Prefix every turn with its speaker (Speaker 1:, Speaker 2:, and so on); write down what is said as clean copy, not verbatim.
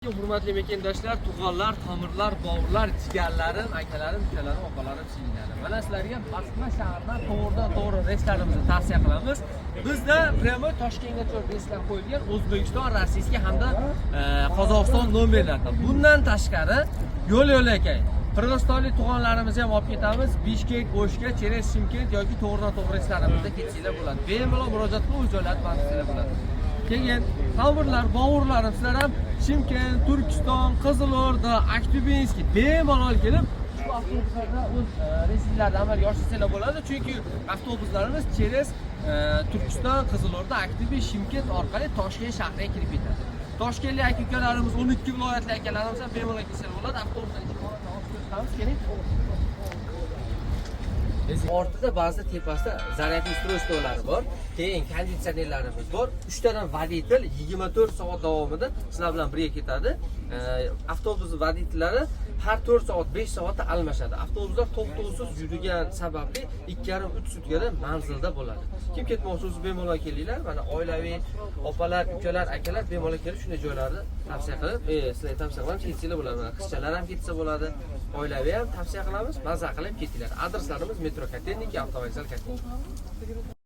Speaker 1: Hurmatli mekandoshlar, tug'anlar, tomirlar, bovurlar, jigarlarim, akalarim, ukalarim, opalarim, singillarim. Mana sizlarga Moskva shahridan to'g'ridan to'g'ri reyslarimizni tavsiya qilamiz. Bizda прямо Toshkentgacha reyslar qo'yilgan O'zbekiston, Rossiya hamda Qozog'iston nomerlaridan. Bundan tashqari yo'l yo'lakay Qirg'izistonlik tug'anlarimizni ham olib ketamiz. Bishkek, O'shga, через Shimkent yoki to'g'ridan to'g'ri reyslarimizda ketsanglar bo'ladi. Bemalol murojaat qilib, o'z joylarini band qilsanglar bo'ladi. Keyin tomirlar, bovurlarim, sizlar ham Shimkent, Turkiston, Qizilo'rda, Aktyubinskiy bemalol kelib ushbu avtobuslarda o'z reysinglarni amalga oshirsanglar bo'ladi. Chunki avtobuslarimiz через Turkiston, Qizilo'rda, Aktyubinsk, Shimkent orqali Toshkent shahriga kirib ketadi. Toshkentlik aka ukalarimiz, 12 viloyatli akalarimiz ham bemalol kelsalar bo'ladi. Avtobusdan ichki holatni olib ko'rsatamiz, keling. Ortida, ba'zida tepasida зарядный устройство lari bor. Keyin konditsionerlarimiz bor. 3 tadan водитель 24 soat davomida sizlar bilan birga ketadi. Avtobus водитель lari har 4 soat, 5 soatda almashadi. Avtobuslar to'xtovsiz yurgan sababli 2,5-3 sutkada manzilda bo'ladi. Kim ketmoqchi bo'lsa, bemalol kelinglar. Mana oilaviy opalar, ukalar, akalar bemalol kelib shunday joylarni tavsiya qilib, sizlarga tavsiya qilamiz, ketsanglar bo'ladi. Mana qizchalar ham ketsa bo'ladi. Oilaviy ham tavsiya qilamiz, maza qilib ketinglar. Adreslarimiz metro Kotelniki, avtovokzal Kotelniki.